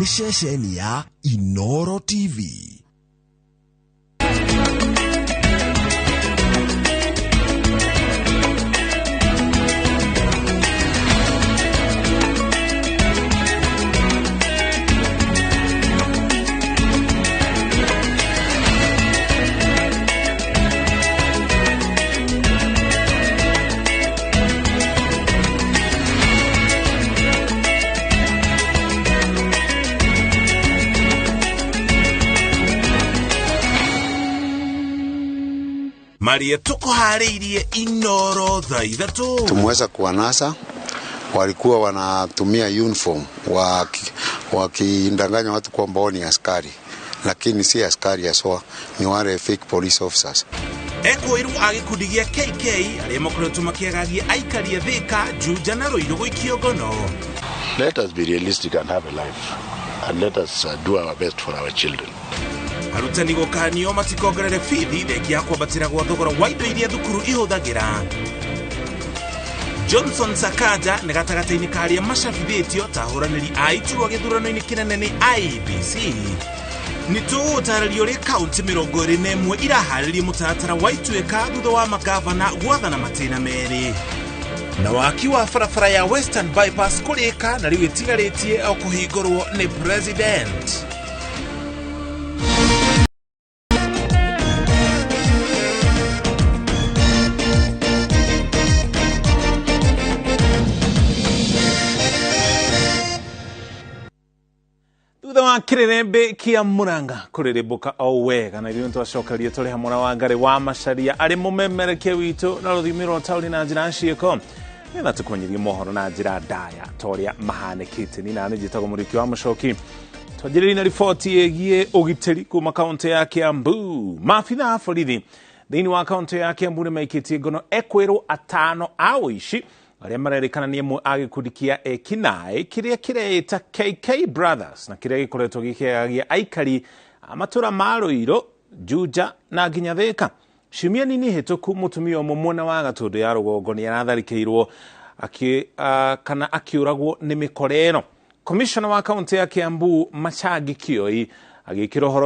Ceceni ya Inoro TV. Maria tukuharĩirie Inoro thaa 3. Tumeweza kuwanasa, walikuwa wanatumia uniform wakidanganya watu kwamba wao ni askari, lakini si askari haswa, ni wale fake police officers. Ekũĩrwo a gĩkundi gĩa KK arĩa makoretwo makĩagagia aikari a Thĩka, Juja na Ruiru gũikio ngono. Let us be realistic and have a life, and let us do our best for our children. Arutani gũkanio matikongerere bithi thengia ya kwambatĩra gwa thogora wa indo iria thukuru ihũthagĩra. Johnson Sakaja nĩ gatagatĩ-inĩ ka arĩa macabithĩtio ta ahũranĩri a iturwa gĩthurano-inĩ kĩnene nĩ IEBC. Nĩ tũgũtarĩrio ũrĩa kaunti 21 iraharĩria mũtaratara wa ituĩka thutha wa magavana gwathana matĩna merĩ. Na waki wa barabara ya Western Bypass kũrĩka na rĩu ĩtigarĩtie o kũhingũrwo nĩ President. Thutha wa kĩrĩrĩmbĩ kĩa Muranga kũrĩrĩmbũka o wega na ithuĩ nĩtwacokerie tũrĩ hamwe na Wangari wa Macharia arĩ mũmemerekia witũ na rũthiomi rwa taũni na njĩra ciĩko nĩgetha tũkũmenyithie mohoro na njĩra ndaya ta ũrĩa mahanĩkĩte. Niĩ nani njĩtagwo Mũrĩki wa Mũcoki. Twanjĩrĩrie na riboti ĩgiĩ ũgitĩri kuma kaũntĩ ya Kiambu. Maabitha a borithi thĩinĩ wa kaũntĩ ya Kiambu nĩmaikĩtie ngono ekwĩrwo atano a ũici arĩa marerĩkana nĩ amwe a gĩkundi kĩa ekinaĩ kĩrĩa kĩreĩta KK Brothers na kĩrĩa gĩkoretwo gĩkĩagagia aikari a matũra ma Ruiru, Juja na nginya Thĩka. Ciumia nini hĩtũku mũtumia ũmwe mwena wa Gatũndũ ya rũgongo nĩ aratharĩkĩirwo kana akĩũragwo nĩ mĩkora ĩno. Commissioner wa kaũntĩ ya Kiambu Machangi Kioi agĩkĩra ũhoro